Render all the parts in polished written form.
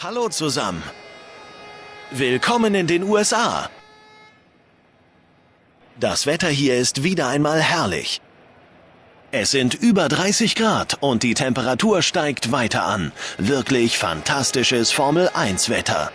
Hallo zusammen. Willkommen in den USA. Das Wetter hier ist wieder einmal herrlich. Es sind über 30 Grad und die Temperatur steigt weiter an. Wirklich fantastisches Formel-1-Wetter.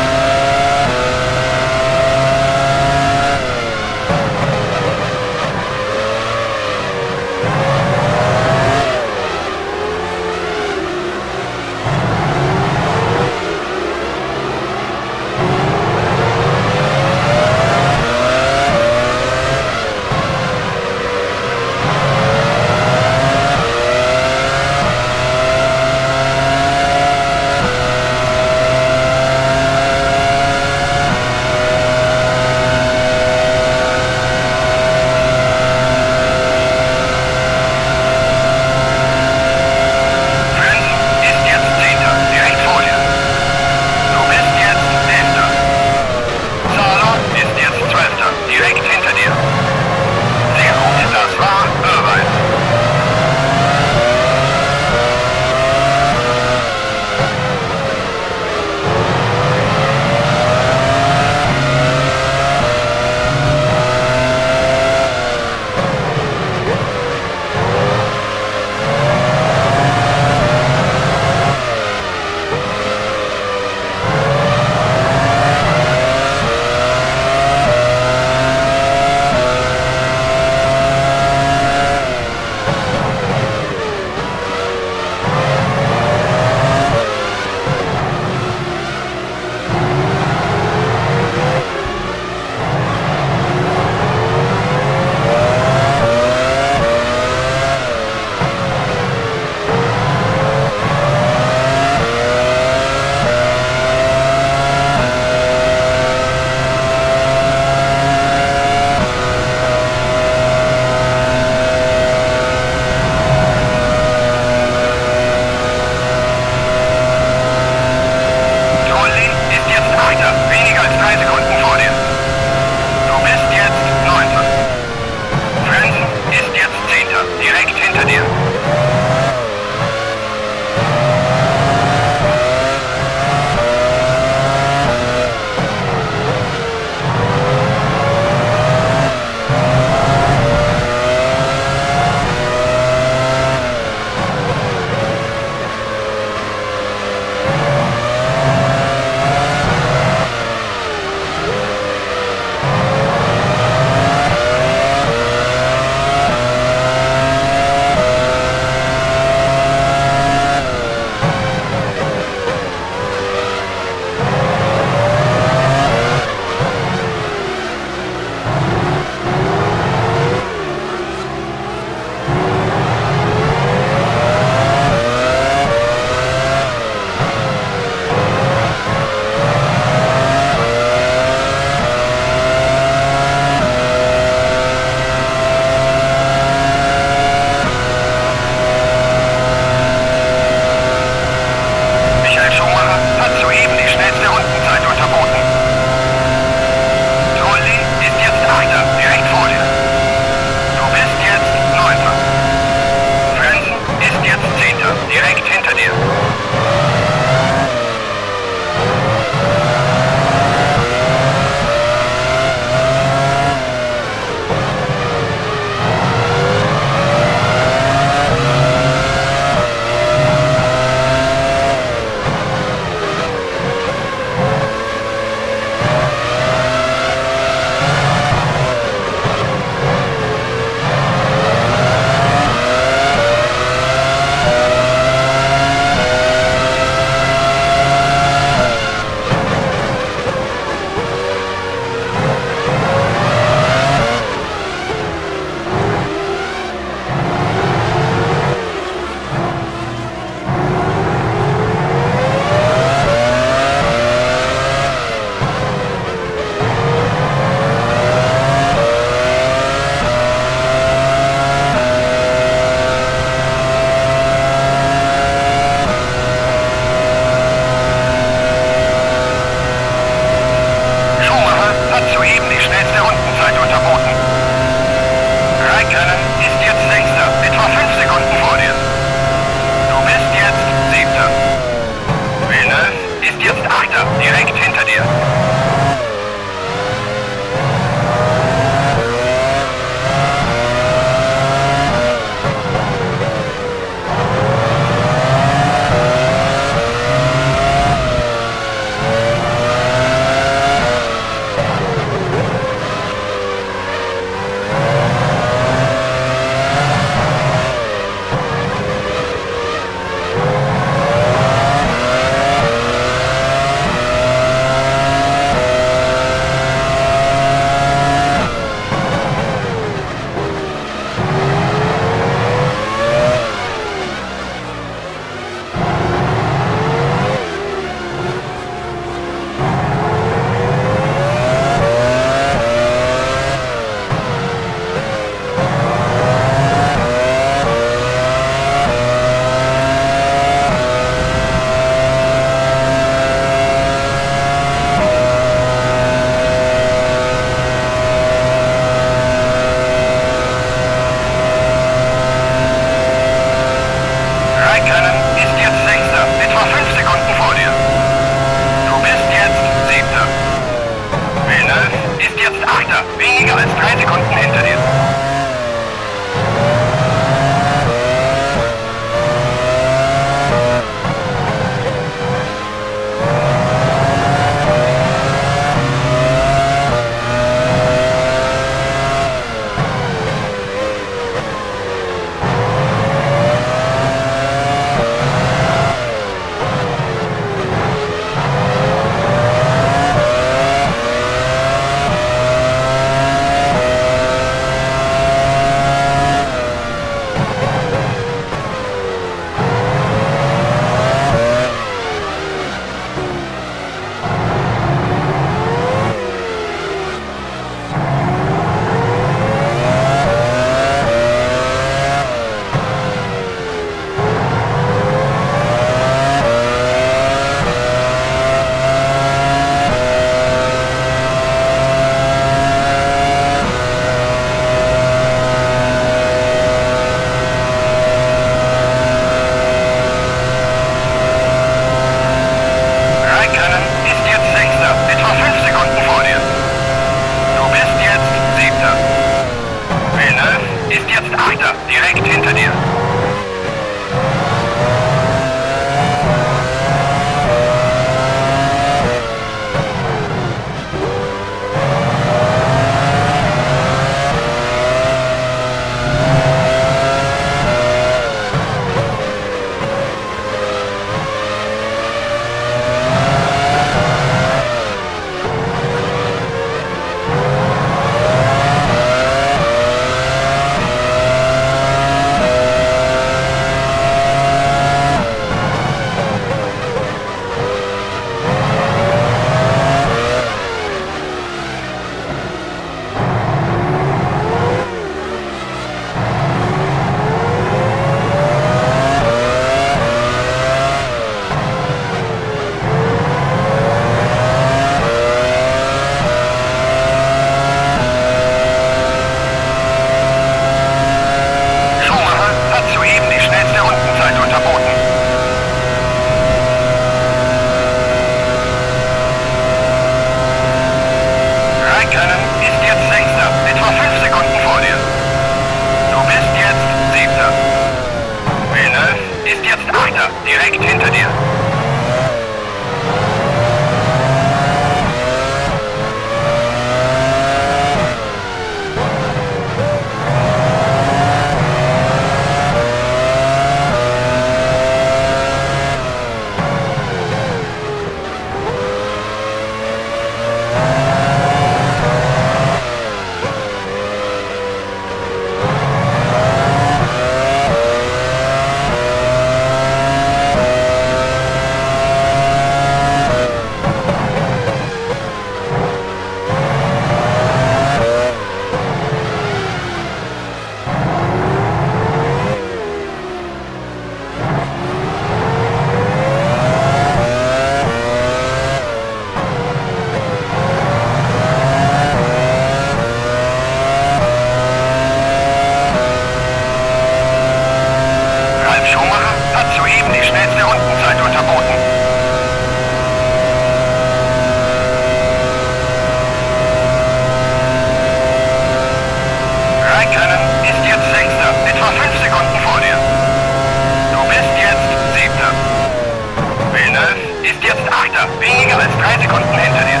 Achter, weniger als 3 Sekunden hinter dir.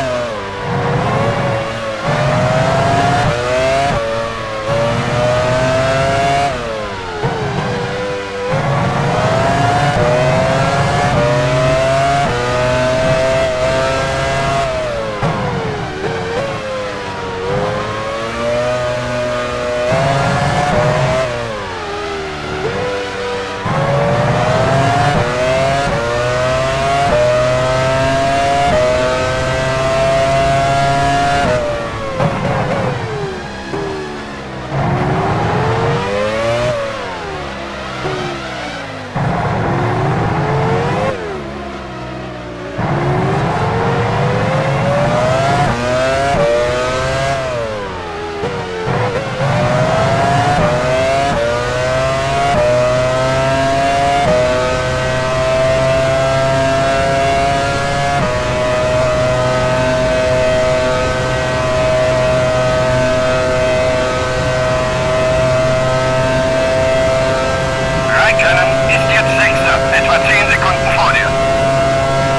Räikkönen ist jetzt Sechster, etwa 10 Sekunden vor dir.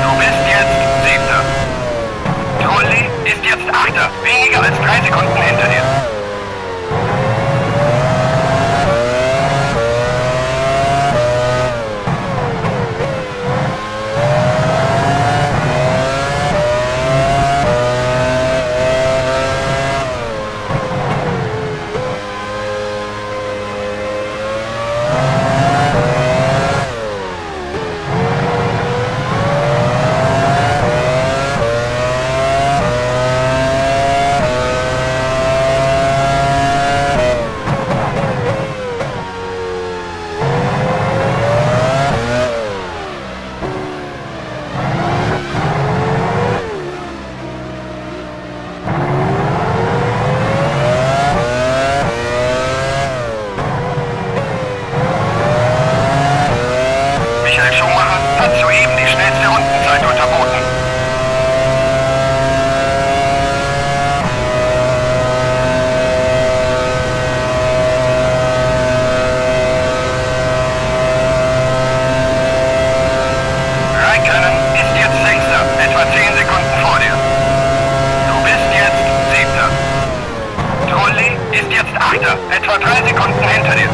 Du bist jetzt Siebter. Trulli ist jetzt Achter, weniger als 3 Sekunden hinter dir. Michael Schumacher hat soeben die schnellste Rundenzeit unterboten. Räikkönen ist jetzt Sechster, etwa 10 Sekunden vor dir. Du bist jetzt Siebter. Trulli ist jetzt Achter, etwa 3 Sekunden hinter dir.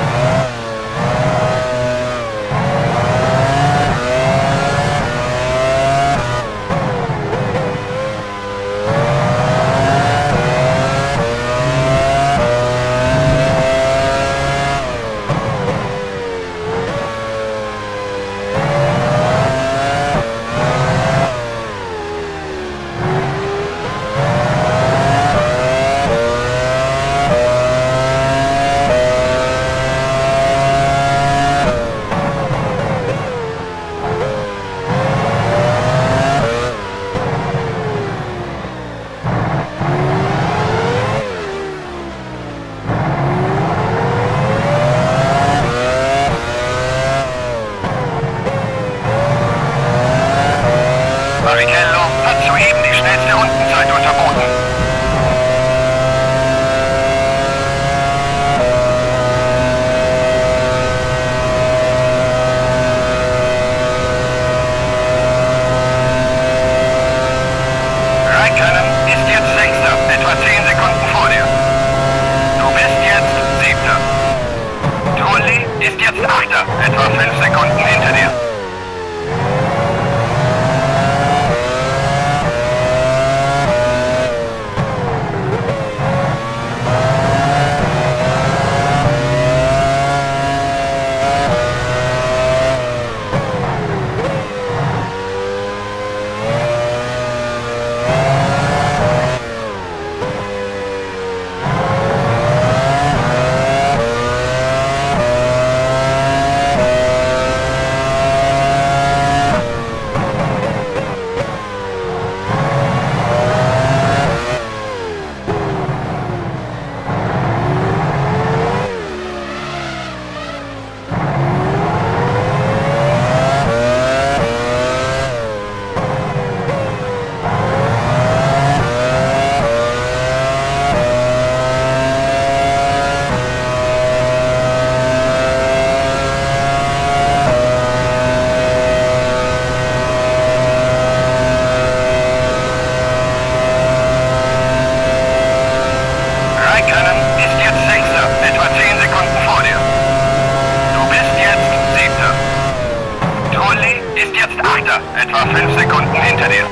hinter dir.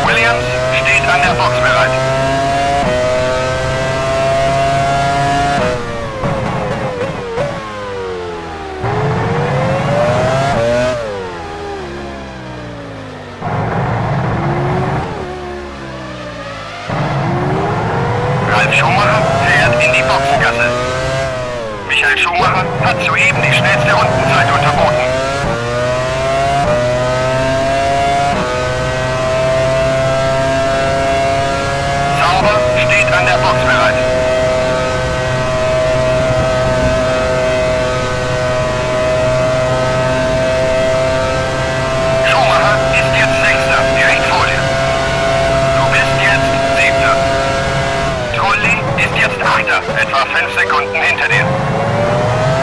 Williams steht an der Box bereit. Ralf Schumacher fährt in die Boxengasse. Michael Schumacher hat soeben die schnellste Rundenzeit unterboten. Sauber steht an der Box bereit. Schumacher ist jetzt Sechster, direkt vor dir. Du bist jetzt Siebter. Trulli ist jetzt Achter, etwa 5 Sekunden hinter dir.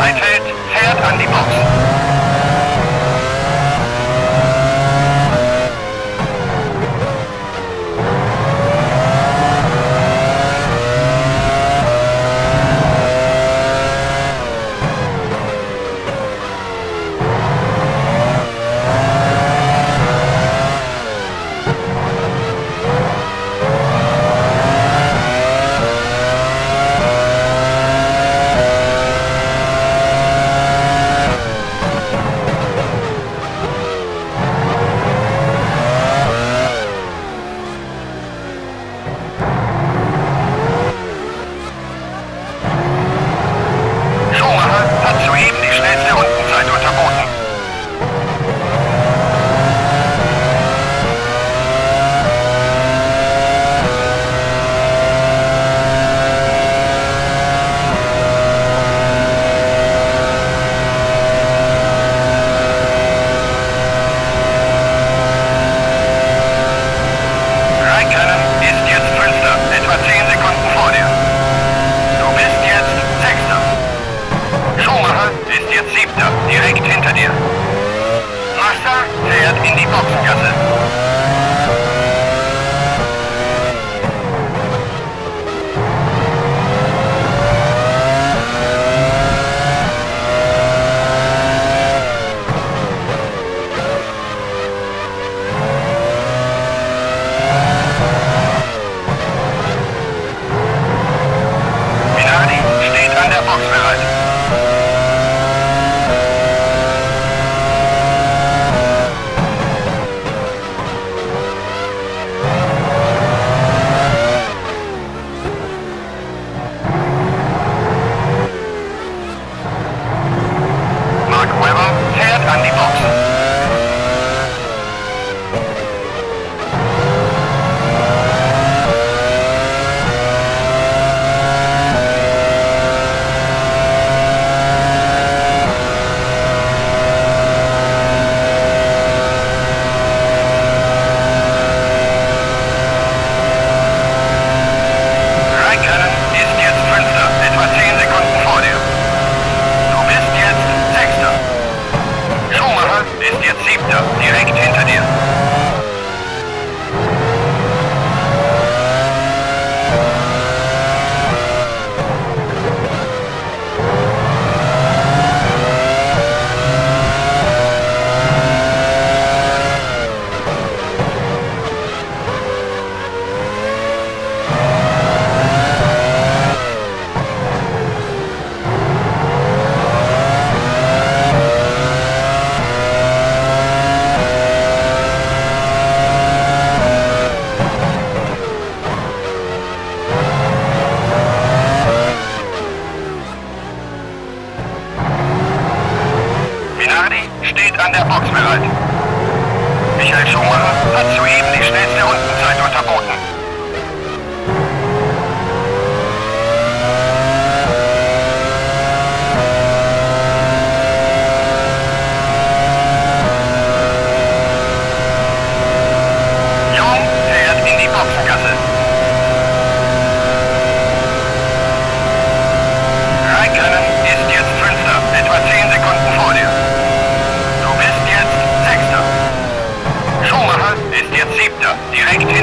Heidfeld fährt an die Box.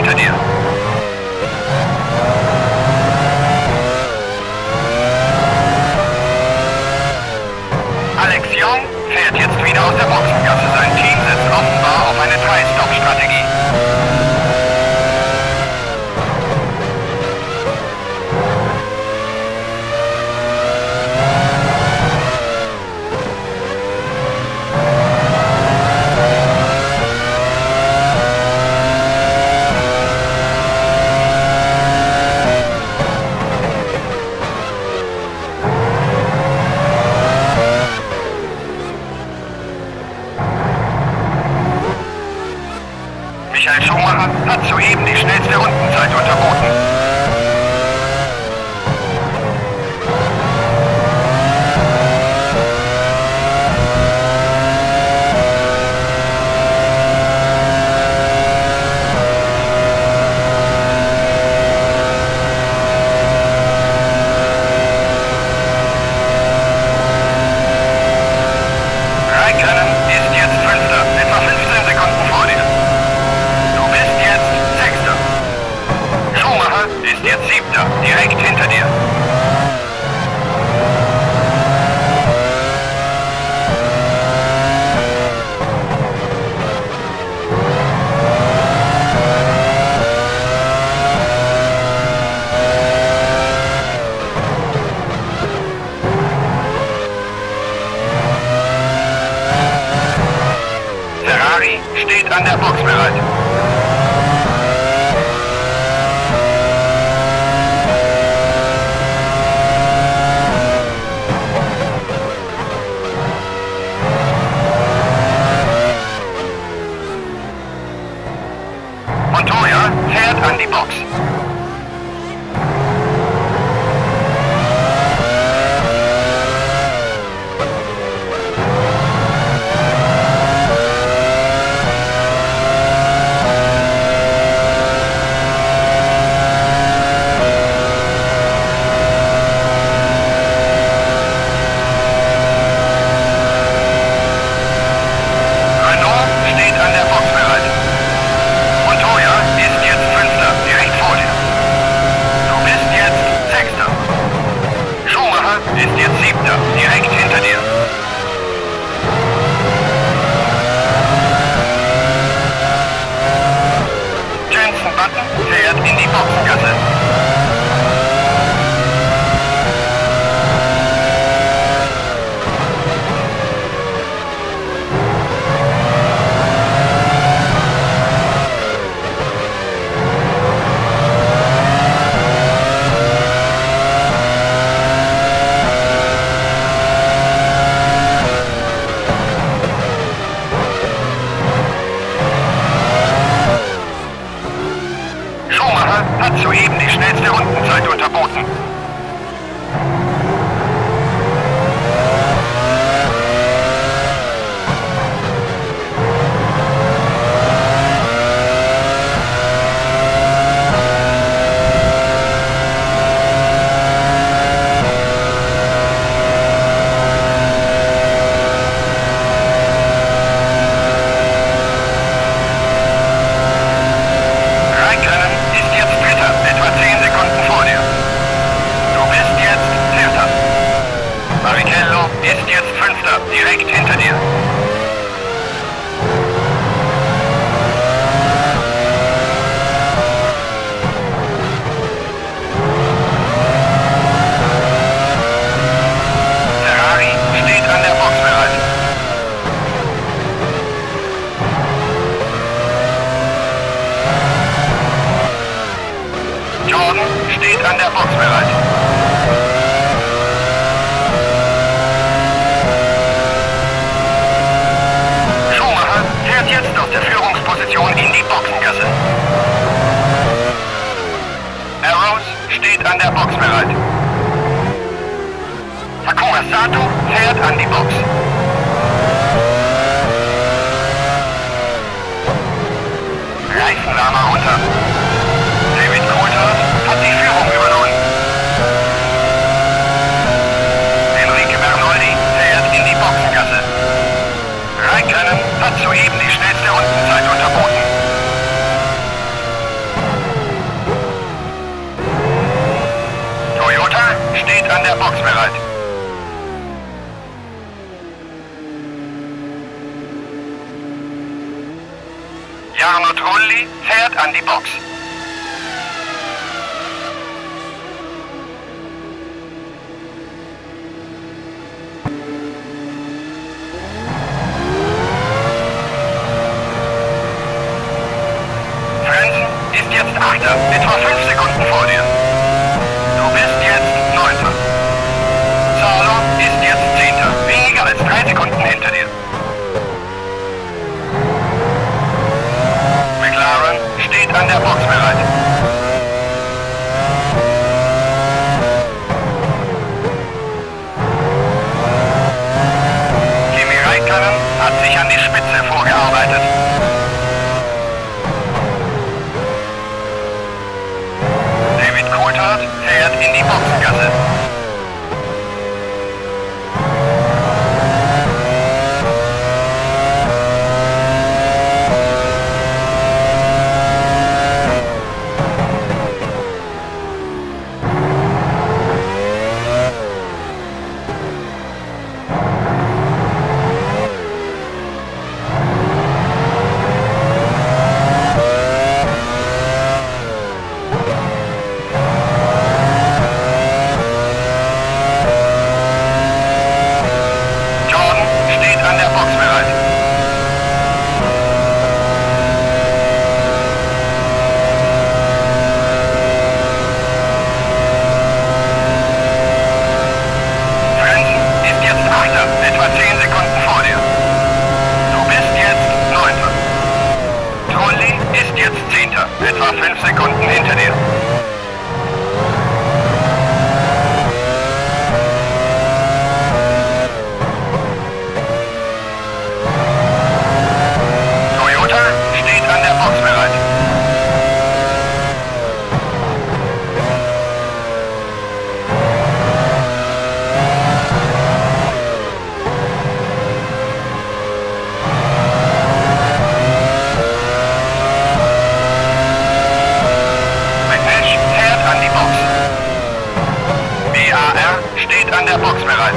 hinter dir. Alex Young fährt jetzt wieder aus der Boxengasse. Sein Team setzt offenbar auf eine 3-Stop-Strategie. Michael Schumacher hat soeben die schnellste Rundenzeit unterboten. Räikkönen ist jetzt Fünfter, etwa 15 Sekunden vor dir. Du bist jetzt Sechster. Schumacher ist jetzt Siebter, direkt hinter dir. Ferrari steht an der Box bereit. Montoya fährt an die Box. Renault steht an der Box bereit. Montoya ist jetzt Fünfter, direkt vor dir. Du bist jetzt Sechster. Schumacher ist jetzt Siebter, direkt hinter dir. Jenson Button fährt in die Boxengasse. Schumacher hat soeben die schnellste Rundenzeit unterboten. Räikkönen ist jetzt Dritter, etwa 10 Sekunden vor dir. Du bist jetzt Vierter. Barrichello ist jetzt Fünfter, direkt hinter dir. Ferrari steht an der Box bereit. Jordan steht an der Box bereit. Schumacher fährt jetzt aus der Führungsposition in die Boxengasse. Arrows steht an der Box bereit. Takuma Sato fährt an die Box. Reifenwärmer runter. David Coulthard hat die Führung übernommen. Enrique Bernoldi fährt in die Boxengasse. Räikkönen hat soeben die schnellste Rundenzeit unterboten. der Box bereit. Jarno Trulli fährt an die Box. Frentzen ist jetzt Achter, etwa 5 Sekunden vor dir. Du bist jetzt Neunter. Salo ist jetzt Zehnter, weniger als 3 Sekunden hinter dir. McLaren steht an der Box bereit. Kimi Räikkönen hat sich an die Spitze vorgearbeitet. David Coulthard fährt in die Boxengasse. Jordan steht an der Box bereit. Frentzen ist jetzt Achter, etwa 10 Sekunden vor dir. Du bist jetzt Neunter. Trulli ist jetzt Zehnter, etwa 5 Sekunden hinter dir. Toyota steht an der Box bereit. McNish fährt an die Box. BAR steht an der Box bereit.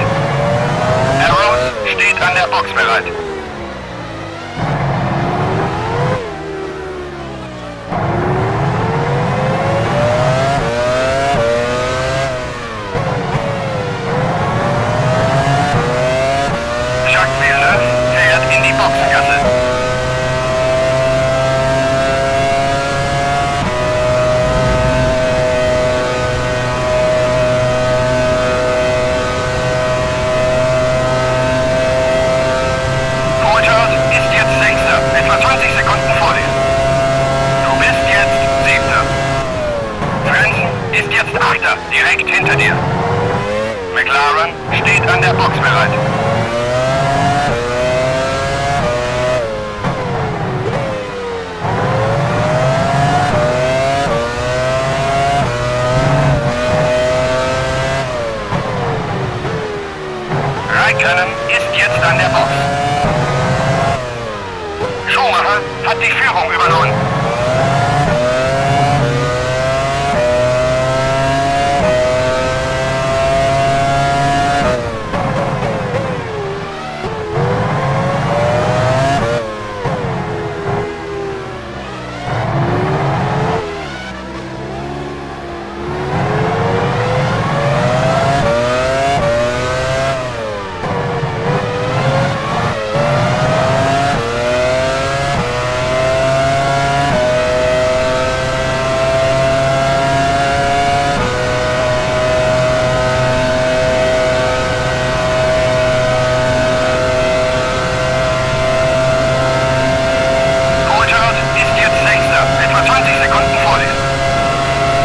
Arrows steht an der Box bereit. Jacques Villeneuve fährt in die Boxengasse. Coulthard ist jetzt Sechster, etwa 20 Sekunden vor dir. Du bist jetzt Siebter. Frentzen ist jetzt Achter, direkt hinter dir. McLaren steht an der Box bereit. Räikkönen ist jetzt an der Box. Schumacher hat die Führung übernommen. Coulthard ist jetzt Sechster, etwa 20 Sekunden vor dir.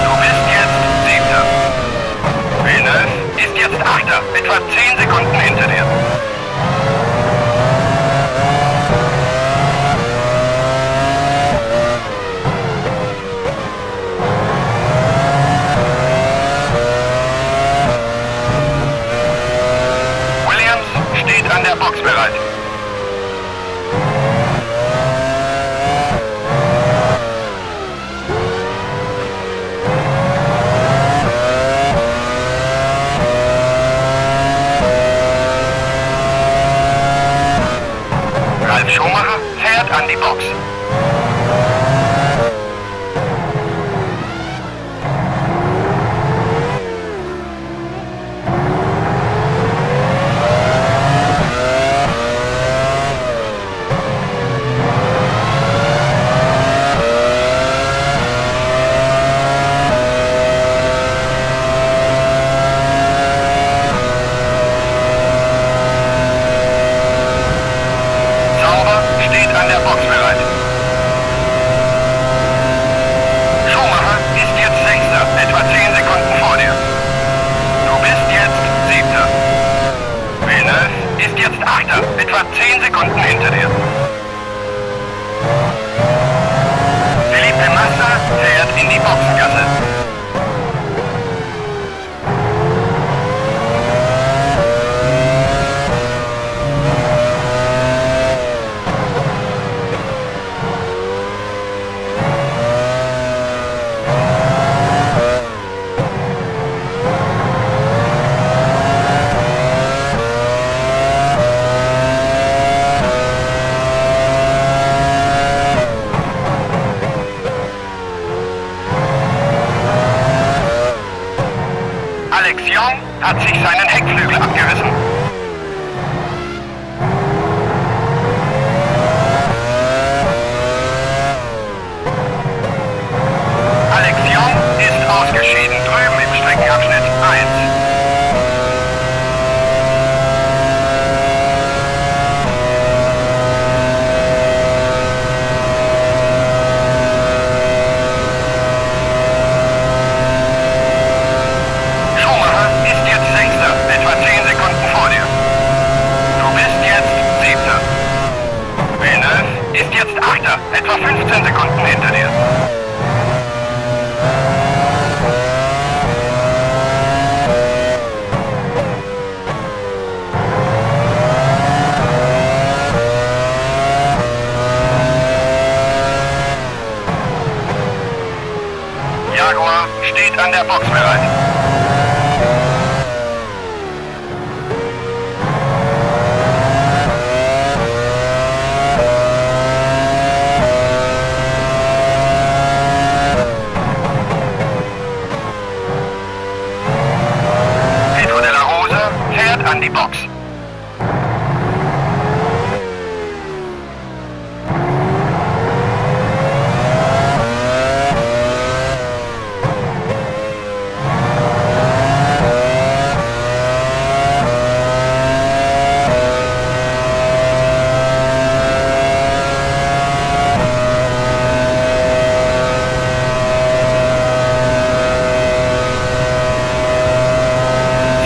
Du bist jetzt Siebter. Villeneuve ist jetzt Achter, etwa 10 Sekunden hinter dir. Williams steht an der Box bereit. hat sich seinen Heckflügel abgerissen. Alex Young ist ausgeschieden, drüben im Streckenabschnitt 1. Schumacher ist jetzt Sechster, etwa 10 Sekunden vor dir. Du bist jetzt Siebter. Villeneuve ist jetzt Achter, etwa 15 Sekunden hinter dir. Jaguar steht an der Box bereit. Pedro de la Rosa fährt an die Box.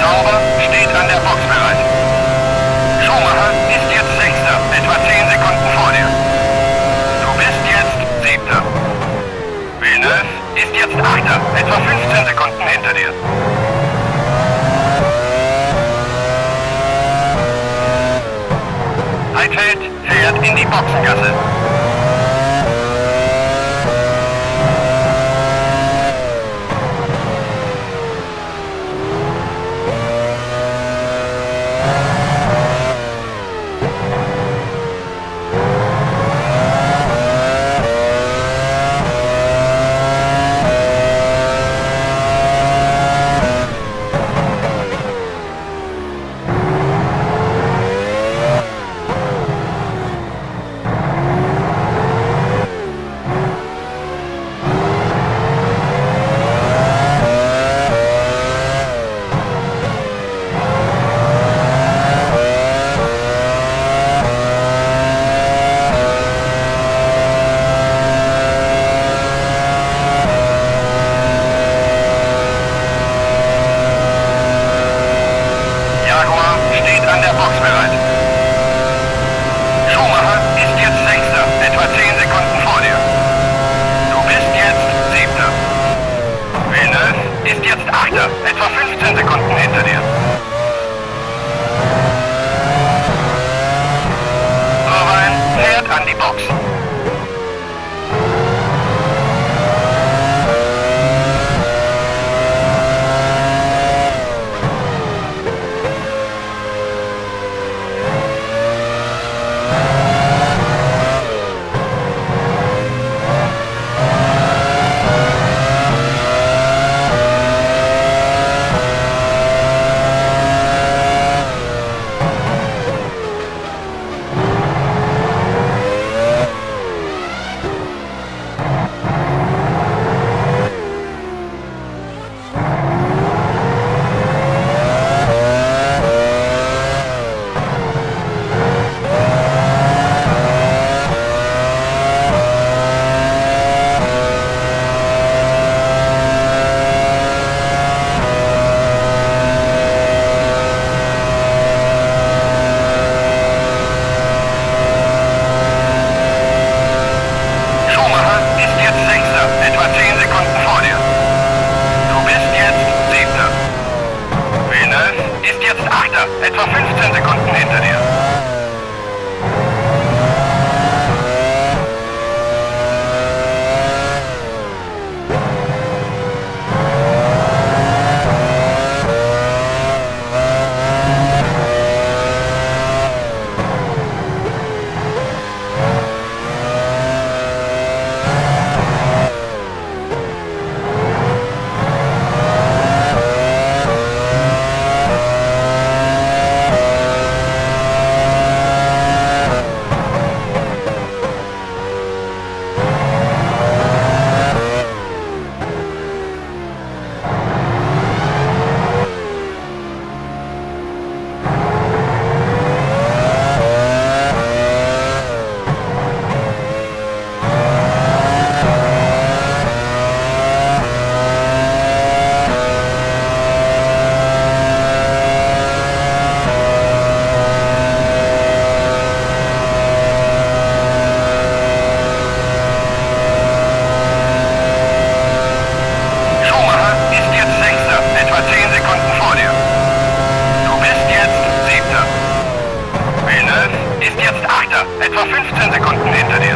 Sauber steht an der Box bereit. Schumacher ist jetzt Sechster, etwa 10 Sekunden vor dir. Du bist jetzt Siebter. Villeneuve ist jetzt Achter, etwa 15 Sekunden hinter dir. Heidfeld fährt in die Boxengasse. Jaguar steht an der Box bereit. Schumacher ist jetzt Sechster, etwa 10 Sekunden vor dir. Du bist jetzt Siebter. Villeneuve ist jetzt Achter, etwa 15 Sekunden hinter dir. Irvine fährt an die Box. Schumacher ist jetzt Sechster, etwa 10 Sekunden vor dir. Du bist jetzt Siebter. Villeneuve ist jetzt Achter, etwa 15 Sekunden hinter dir. ist jetzt Achter, etwa 15 Sekunden hinter dir.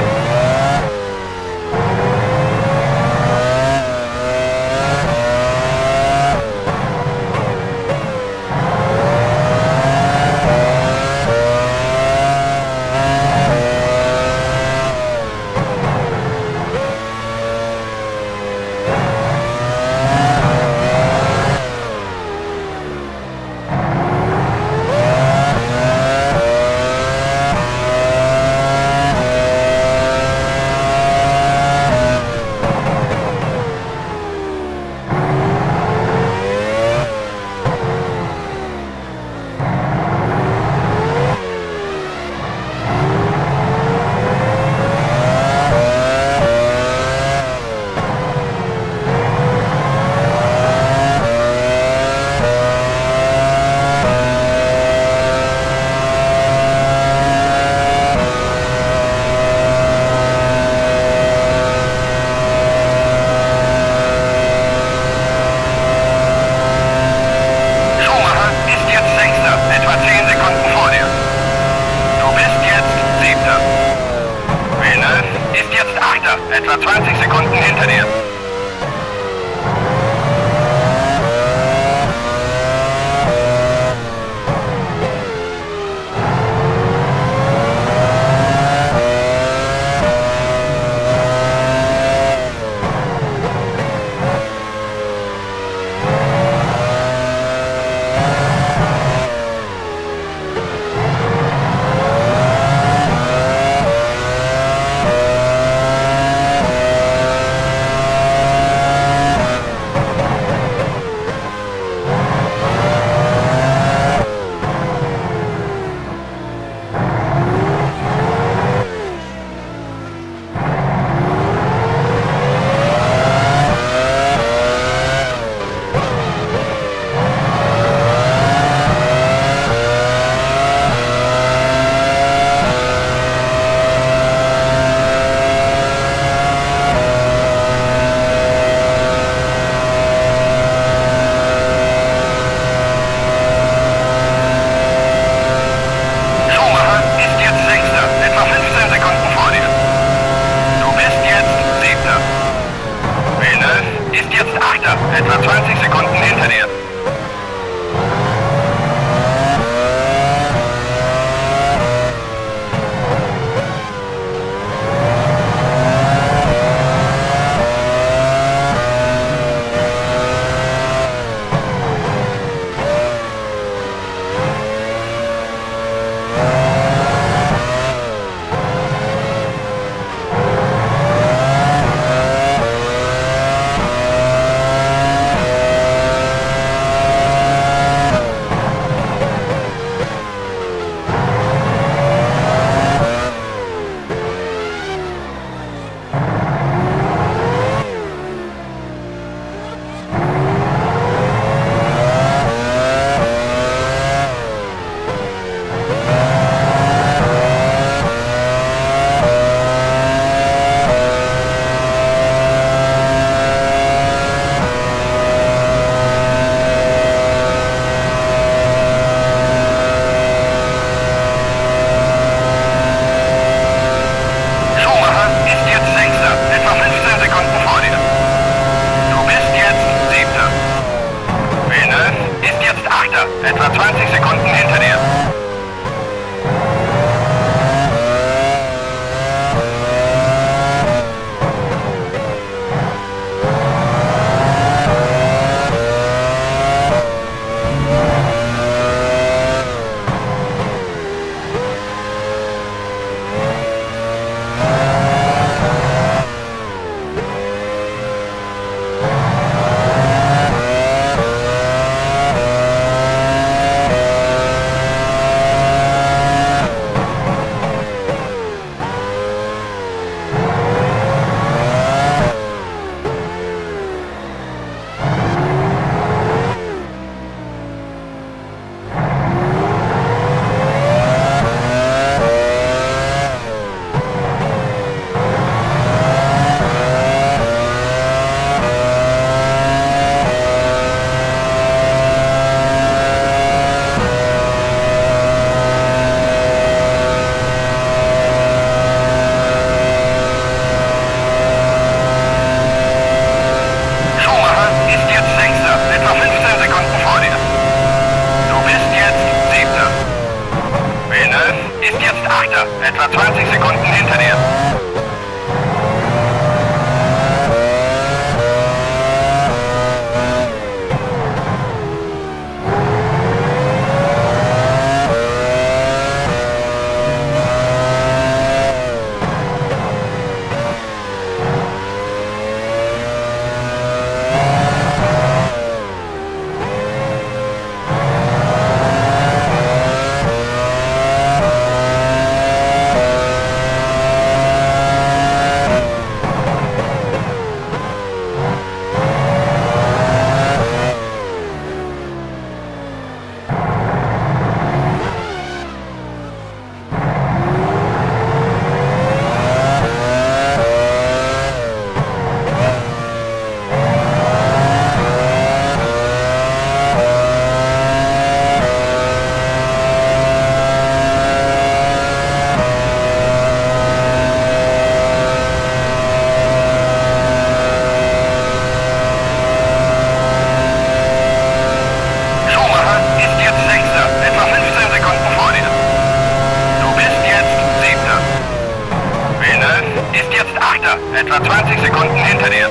Schumacher ist jetzt Sechster, etwa 10 Sekunden vor dir. Du bist jetzt Siebter. Villeneuve ist jetzt Achter, etwa 20 Sekunden hinter dir. Schumacher ist jetzt Sechster, etwa 15 Sekunden vor dir. Du bist jetzt Siebter. Villeneuve ist jetzt Achter, etwa 20 Sekunden hinter dir. Achter, etwa 20 Sekunden hinter dir. Schumacher ist jetzt Sechster, etwa 15 Sekunden vor dir. Du bist jetzt Siebter. Villeneuve ist jetzt Achter, etwa 20 Sekunden hinter dir.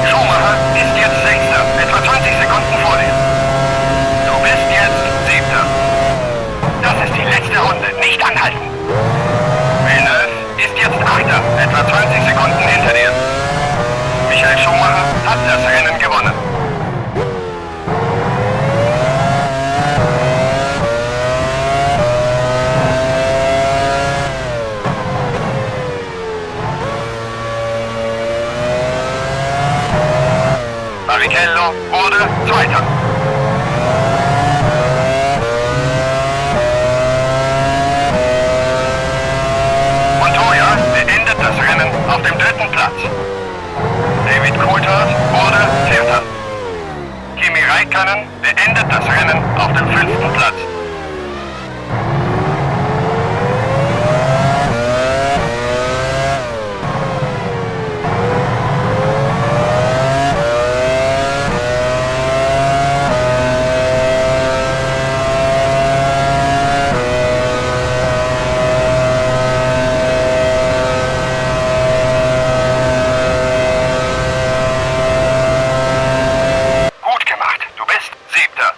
Schumacher ist jetzt Sechster, etwa 20 Sekunden vor dir. Du bist jetzt Siebter. Das ist die letzte Runde, nicht anhalten. Villeneuve ist jetzt Achter, etwa 20 Sekunden hinter dir. Michael Schumacher hat das Rennen gewonnen. Barrichello wurde Zweiter. Montoya beendet das Rennen auf dem dritten Platz. David Coulthard wurde Vierter. Kimi Räikkönen beendet das Rennen auf dem fünften Platz. Gut gemacht, du bist Siebter.